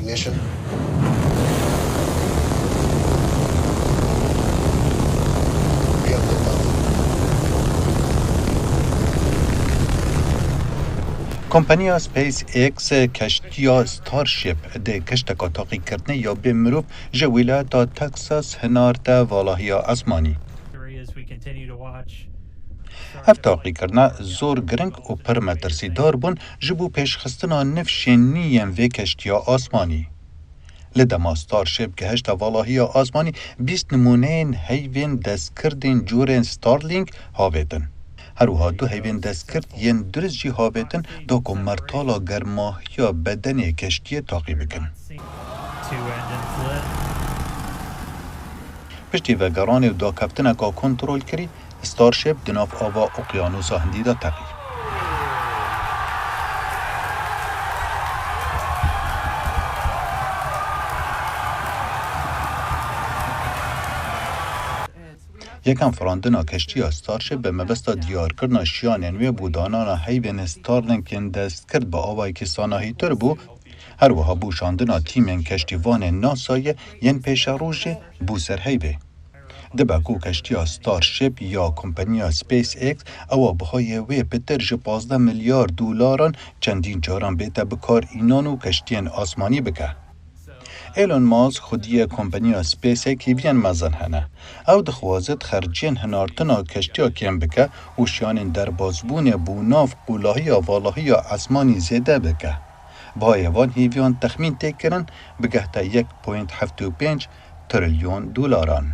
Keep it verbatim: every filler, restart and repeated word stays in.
Nation. Kompaniya SpaceX keştiya Starship di keşteka taqîkirinê ya bê mirov ji wîlayeta Texas hinarte valahiya asmanî. Ev taqîkirine zor giring û pir metirsîdar bûn ji bo pêşxistina nifşên nî yên vê keştiya asmanî. Li dema Starship gihişte valahiya asmanî, bîst nimûneyên heyvên destkirdên corên Starlink havêtin. Her wiha du heyvên destkirt yên durist jî havêtin da ku mertala germahiya bedenê keştiyê taqî bikin. Piştî vegeranê û dakeftineka kontrolkirî, Starship di nav ava Oqyanusa Hindî de teqî. Yekem firandina keştiya Starship bi mebesta diyarkirina şiyanên wê bû danana heyvên Starlink yên destkirt bi awayekî sanahîtir bû, her wiha bû şandina tîmên keştîvanên NASAyê yên pêşerojê bû ser heyvê. Dibe ku keştiya Starship ya kompaniya SpaceX ewa bihayê wê pitir ji pazdeh milyar dolaran çendîn caran bête bi kar înan û keştiyên asmanî bike. Elon Musk xwediyê kompaniya SpaceX hîviyên mezin hene. Ew dixwaze di xerciyên hinartina keştiya kêm bike û şiyanên derbasbûnê bo nav qulahiya valahiya esmanî zêde bike. Bihayê van hîviyan texmîn tê kirin bigehte yek point heft û pênc trilyon dolaran.